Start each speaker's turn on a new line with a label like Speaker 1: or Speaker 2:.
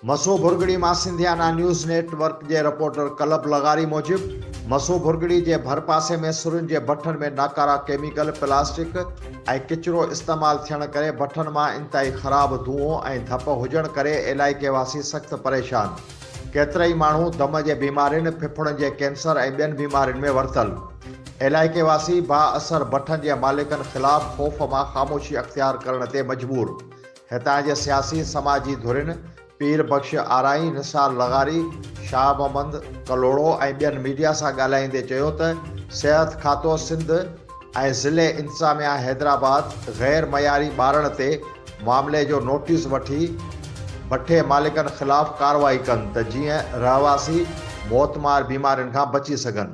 Speaker 1: مسو ڀرڳڙي مان Sindhiana news net work جي reporter club لغاري موجب مسو ڀرڳڙي جي ڀرپاسي ۾ سرن جي بٺن ۾ ناڪارا ڪيميڪل، پلاسٽڪ ۽ ڪچرو استعمال ٿيڻ ڪري بٺن مان انتهائي خراب دونهون ۽ ڌپ هجڻ ڪري علائقي واسي سخت پريشان، ڪيترائي ماڻهو دم جي بيمارين، ڦڦڙن جي ڪينسر ۽ ٻين بيمارين ۾ ورتل. علائقي واسي بااثر بٺن جي مالڪن خلاف خوف مان خاموشي اختيار ڪرڻ تي مجبور. هتان جي سياسي سماجي ڌرين پير بخش آرائين، نثار لغاري، شاهه محمد ڪلهوڙو ۽ ٻين ميڊيا سان ڳالهائيندي چيو ته صحت کاتو سنڌ ۽ ضلعي انتظاميا حيدرآباد غير معياري ٻارڻ تي معاملي جو نوٽيس وٺي بٺي مالڪن خلاف ڪارروائي ڪن ته جيئن رهواسي موتمار بيمارين کان بچي سگهن.